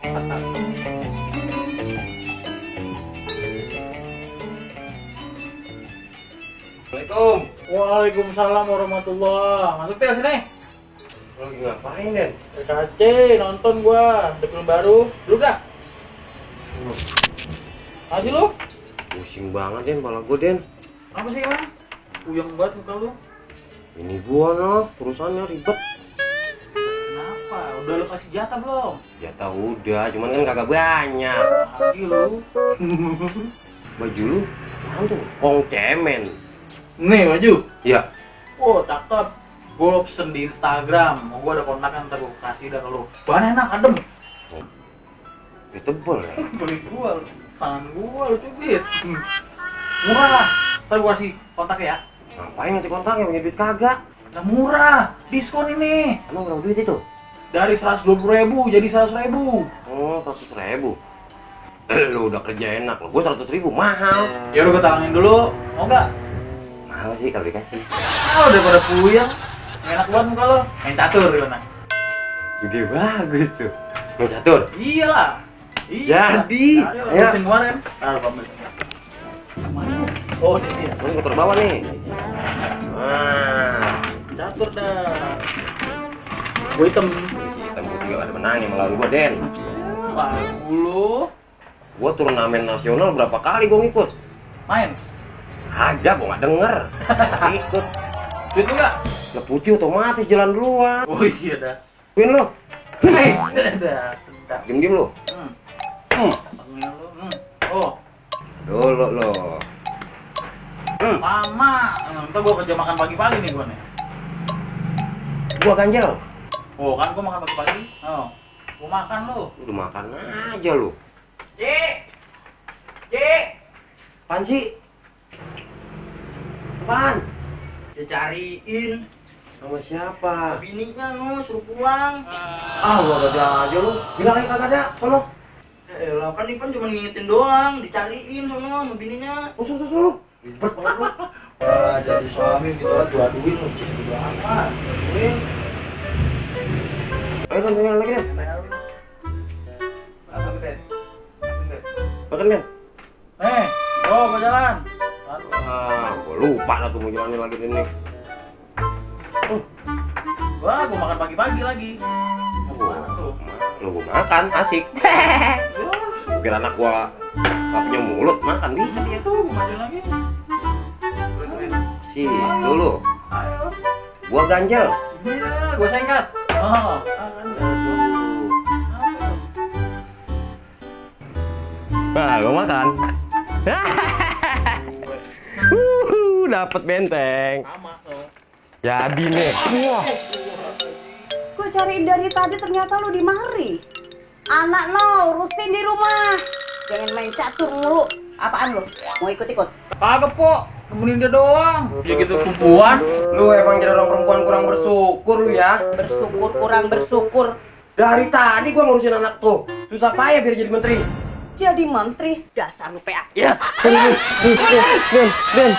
Assalamualaikum. Waalaikumsalam warahmatullah. Masuk deh sini. Lu lagi ngapain, Den? RKC, nonton gua. Ada film baru. Duduk dah. Masih lu? Pusing banget, Den, kepala gua, Den. Apa sih, Bang? Puyeng banget muka lu. Ini gua noh, perusahaannya ribet. Kenapa? Udah lu kasih jatah belum? Jatah udah, cuman kan kagak banyak. Lagi lu. Baju lu, apaan tuh? Kong cemen. Nih baju. Iya. Oh, cakep. Gua pesen di Instagram. Mau gua ada kontaknya, ntar gua kasih dah ke lu. Bahan enak, adem. Ini tebel ya. Beli gua, tangan gua lu cubit. Murah lah. Ntar gua kasih kontaknya ya. Ngapain ngasih kontaknya, punya duit kagak? Nah, murah. Diskon ini. Emang berapa duit itu? Dari 120.000 jadi 100.000. Oh, 100.000. Lu udah kerja enak, lo gua 100.000, mahal. Ya udah gua talangin dulu. Mau nggak? Mahal sih kalau dikasih. Ah, udah pada puyeng. Enak banget muka lo. Main catur gimana? Ide bagus tuh. Mau catur? Iyalah. Iya. Jadi. Ya. Musim kemarin. Pamit. Oh, ini dia. Ini motor bawah nih. Nah, Catur dah. Gue hitam. si hitam gua juga ada menangnya melawan gua, Den. Lagu lu. Gua turnamen nasional berapa kali gua ngikut? Main. Ada, gua nggak denger. Nggak ikut. Duit lu nggak? Lah putih otomatis jalan duluan. Oh iya dah. Win lu. Nice dah. Sedap. Diem lu. Panggil lu. Oh. Dulu lo. Lama. Ntar gua kerja makan pagi-pagi nih gua nih. Gua ganjel. Oh kan gua makan pagi-pagi. Oh. Gua makan lu. Udah makan aja lu. Cik. Cik. Apaan sih? Apaan? Dia cariin. Sama siapa? Bininya nu suruh pulang. Ah, lu ada aja lu. Bilang aja kagak ada. Sono. Lah kan Ipan cuma ngingetin doang, dicariin sono sama bininya. Usul lu. Ribet banget lu. Wah, jadi suami gitu lah, aduin lu gitu amat. Ini Ayo kan tinggal lagi, Den. apa gede? Makan, Den. Gua jalan. Ah, gua lupa lah tuh mau jalanin lagi ini. Wah, gua makan pagi-pagi lagi. Mau kemana tuh? Lu gua makan, asik. Biar anak gua gak punya mulut, makan bisa dia. Tuh, gua maju lagi. Si, dulu. Ayo. Gua ganjel. Iya, gua sengkat. Oh. Nah, gua makan. Dapat benteng. Sama tuh. Jadi nih. Wah. Gue cariin dari tadi ternyata lu di mari. Anak no, urusin di rumah. Jangan main catur mulu. Apaan lu? Mau ikut-ikut? Kagak, Po. Nemenin dia doang. Dia gitu kumpulan. Lu emang jadi orang perempuan kurang bersyukur lu ya. Bersyukur kurang bersyukur. Dari tadi gua ngurusin anak tuh. Susah payah biar jadi menteri. Jadi menteri, dasar lu PA. Ya. Den.